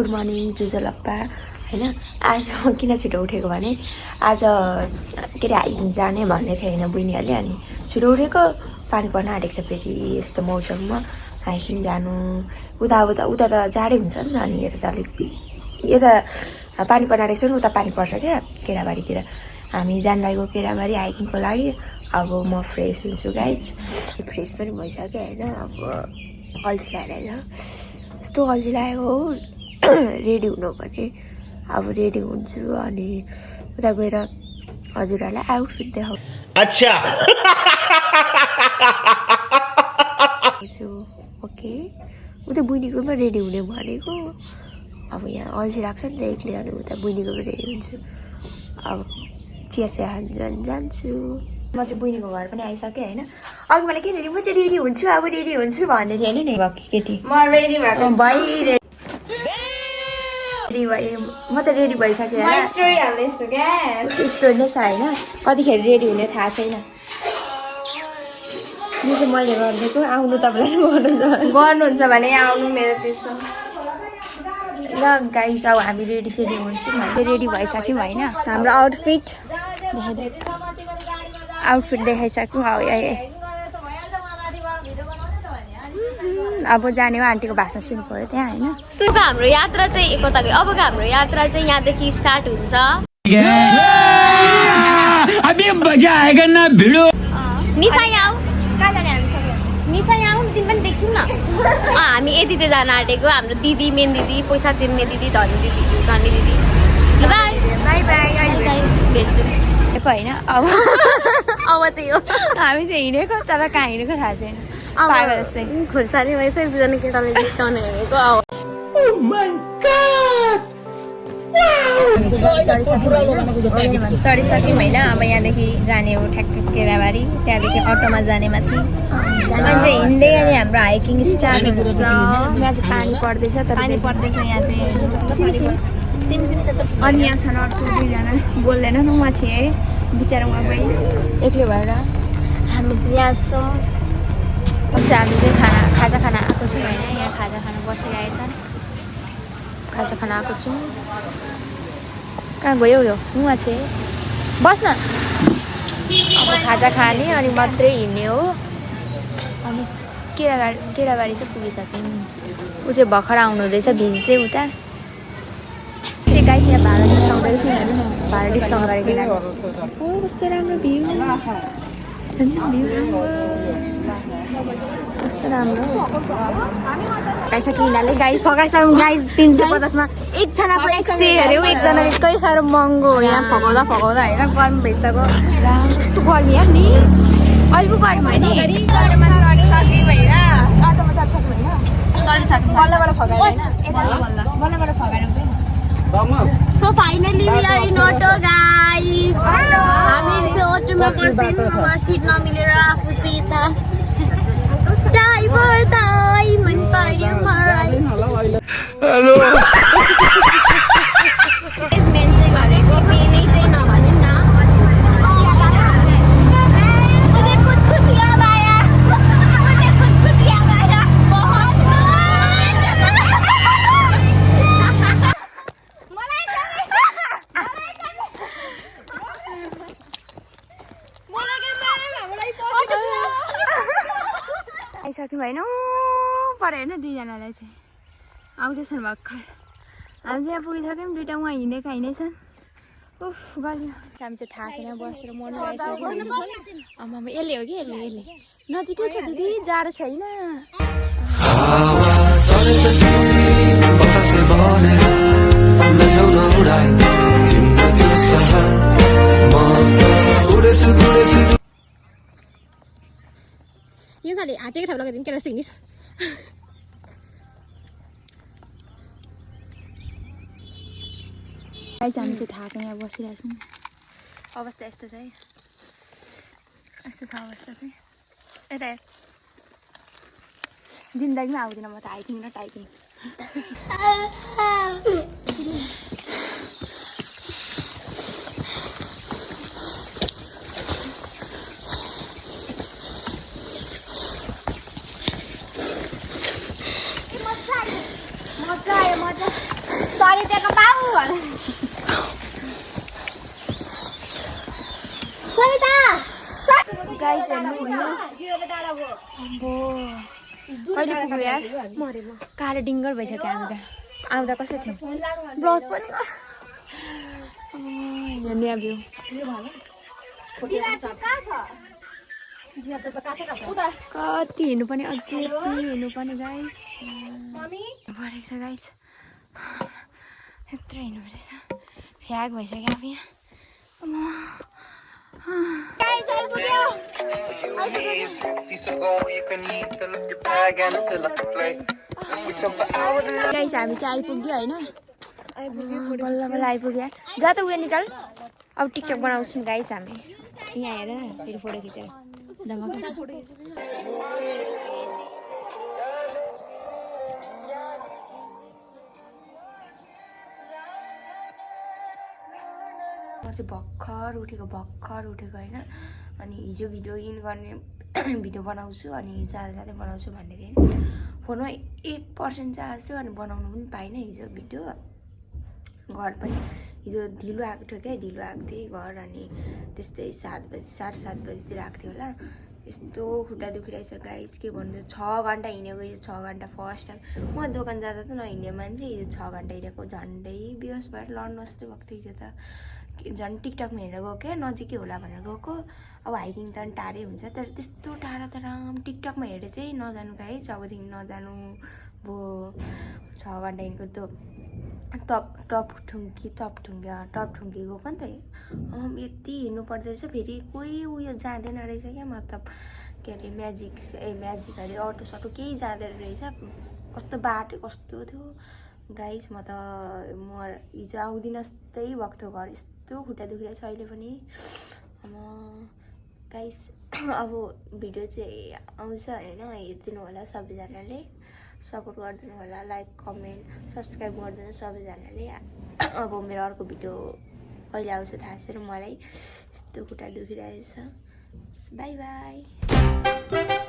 Good morning जुजलप्पा होइन। आज म किन छिटो उठेको भने आज के अरे हाइकिङ जाने भन्ने थियो होइन बहिनीहरूले। अनि छिटो उठेको पानी पर्न आँटेको छ फेरि यस्तो मौसममा हाइकिङ जानु। उता त जाडै हुन्छ नि त। अनि यता पानी पर्न आँटेको छ नि, उता पानी पर्छ क्या केराबारीतिर। हामी जान लागेको केराबारी हाइकिङको लागि। अब म फ्रेस हुन्छु गाइज, फ्रेस पनि भइसक्यो होइन। अब अल्छी लागेर यस्तो अल्छी लागेको हो रेडी हुनुपर्ने। अब रेडी हुन्छु अनि उता गएर हजुरहरूलाई आउटफिट देखाउँछु। अच्छा ओके, उता बहिनीकोमा रेडी हुने भनेको। अब यहाँ अल्छी लाग्छ नि त एक्लै, अनि उता बहिनीकोमा रेडी हुन्छु। अब चिया जान्छु। म चाहिँ बहिनीको घर पनि आइसकेँ होइन। अघि मलाई के दिदी म चाहिँ रेडी हुन्छु, अब रेडी हुन्छु भन्दै थिएँ होइन नि केटी। म रेडी भएको म त रेडी भइसकेँ होइन। स्टोरी हाल्दैछु क्या, स्टोरी नै छ होइन। कतिखेर रेडी हुने थाहा छैन। यो चाहिँ मैले गरिदिएको, आउनु तपाईँलाई गर्नुहुन्छ भने आउनु मेरो त्यसो। ल गाइस अब हामी रेडी हुन्छौँ। हामीले रेडी भइसक्यौँ होइन। हाम्रो आउटफिट देखाइसक्यौँ। अब जाने हो, आन्टीको भाषण सुन्नु पऱ्यो त्यहाँ होइन। सुरुको हाम्रो यात्रा चाहिँ एकपल्ट अबको हाम्रो यात्रा चाहिँ यहाँदेखि स्टार्ट हुन्छ। निशा यहाँ आऊ, तिमी पनि देखौँ न। हामी यति चाहिँ जान आँटेको, हाम्रो दिदी, मेन दिदी, पैसा तिर्ने दिदी, धनी दिदी। बाई बाई बाई भेट्छु होइन। अब चाहिँ हो हामी चाहिँ हिँडेको, तर कहाँ हिँडेको थाहा छैन। पागल जस्तै खुर्सानी भएछ एकजना केटाले जिस्काउने हेरेको। चढिसक्यौँ होइन। अब यहाँदेखि जाने हो ठ्याक्कै केराबारी, त्यहाँदेखि अटोमा जाने माथि। अनि चाहिँ हिँड्दै अनि हाम्रो हाइकिङ स्टार्ट हुन्छ। यहाँ चाहिँ पानी पर्दैछ, तर पानी पर्दैछ यहाँ चाहिँ सिमसिम। अनि यहाँ छन् अर्को दुईजना बोल्दैन न, उहाँ थिएँ बिचरा उहाँ गएँ एक्लै भएर। हामी चाहिँ यहाँ छौँ। पछि हामी चाहिँ खाजा खाना आएको छौँ होइन। यहाँ खाजा खाना बसिरहेको छन्, खाजा खाना आएको छौँ। कहाँ गयो यो उहाँ चाहिँ बस्न। अब खाजा खाने अनि मात्रै हिँड्ने हो। अनि केराबारी चाहिँ पुगिसक्यौँ। ऊ चाहिँ भर्खर आउनु हुँदैछ भिज्दै उता। चाहिँ गाई चाहिँ भाडा डिस्काउन्ट गरेको छ हेर्नु न, भाडा डिस्काउन्ट गरेको ओ कस्तो राम्रो भ्यू, कस्तो राम्रो आइसक्यो यिनीहरूले। Guys फकाइसक्यौँ guys. 350 मा एकजनाको 100 अरे एकजना निकै साह्रो महँगो हो यहाँ। फकाउँदा होइन गर्मी भइसक्यो। कस्तो गर्मी यार नि, अहिले पो गर्मी भयो नि। अटोमा चढिसक्यो भएर अटोमा चढिसक्नु होइन, बल्ल फगाएर होइन, बल्ल फगाएर हुँदैन। So finally we are in auto guys. हामी चाहिँ अटोमा बस्यौँ। अब सिट नमिलेर आफू चाहिँ यता ड्राइभर दाइ मन पर्यो मलाई। मेन चाहिँ भनेको मेनै चाहिँ नभनौँ न। आइसक्यौँ होइन पऱ्यो होइन। दुईजनालाई चाहिँ आउँदैछन् भर्खर। हामी चाहिँ यहाँ पुगिसक्यौँ। दुइटा उहाँ हिँडेका हिँडेछन्। उफ गल्यो। हामी चाहिँ थाकेर बसेर मर्नु आइसक्यौँ। आमामा यसले हो कि यसले नजिकै छ दिदी, जाडो छैन। यो साले हातेको ठाउँ लगाइदिउँ केटा सिग्निस। गाइस हामी चाहिँ थाकेर यहाँ बसिरहेको छौँ। अवस्था यस्तो छ है, यस्तो छ अवस्था चाहिँ। यता जिन्दगीमा आउँदिनँ म त हाइकिङ र टाइकिङ। मजा आयो मजा। भने गाइस हेर्नु कहिले पुग्यो यार कालो डिङ्गर भइसक्यो आउँदा कस्तो थियो ब्लाउज पनि हेर्ने भ्यू कति हिँड्नुपर्ने अझै हिँड्नुपर्ने गाइस परेको छ गाइस यत्रो हिँड्नुपर्छ फ्याग भइसक्यो अब यहाँ गाइस हामी चाहिँ आइपुग्यो होइन बल्ल बल्ल आइपुग्यो जा त उयो निकाल अब टिकटक बनाउँछौँ गाइस हामी यहाँ हेर फेरि फोटो खिचेर धमाका म चाहिँ भर्खर उठेको होइन अनि हिजो भिडियो इन गर्ने भिडियो बनाउँछु अनि जाँदै बनाउँछु भन्दै थिएँ फोनमा 1% चार्ज थियो अनि बनाउनु पनि पाइनँ हिजो भिडियो घर पनि हिजो ढिलो आएको थियो क्या ढिलो आएको थिएँ घर अनि त्यस्तै 7 बजी 7:30 बजीतिर आएको थियो होला यस्तो खुट्टा दुखिरहेछ गाइस के भन्नु 6 घन्टा हिँडेको यो 6 घन्टा फर्स्ट टाइम म दोकान जाँदा त नहिँड्ने मान्छे हिजो 6 घन्टा हिँडेको झन्डै बेहोस भएर लड्नु जस्तो भएको थियो हिजो त झन् टिकटकमा हेरेर गएको क्या नजिकै होला भनेर गएको अब हाइकिङ त टाढै हुन्छ तर त्यस्तो टाढा त राम टिकटकमा हेरेर चाहिँ नजानु गाइस अबदेखि नजानु अब 6 घन्टा हिँडेको त टप ठुङ्गी गएको नि त यति हिँड्नु पर्दो रहेछ फेरि कोही उयो जाँदैन रहेछ क्या मतलब के अरे म्याजिक अरे अटो सटो केही जाँदैन रहेछ कस्तो बाटो कस्तो थियो गाइस म हिजो आउँदिनँ जस्तै भएको थियो घर यस्तो खुट्टा दुखिरहेछ अहिले पनि गाइस अब भिडियो चाहिँ आउँछ होइन हेरिदिनु होला सबैजनाले सपोर्ट गरिदिनु होला लाइक कमेन्ट सब्सक्राइब गरिदिनु सबैजनाले अब मेरो अर्को भिडियो कहिले आउँछ थाहा छैन मलाई यस्तो खुट्टा दुखिरहेछ बाई बाई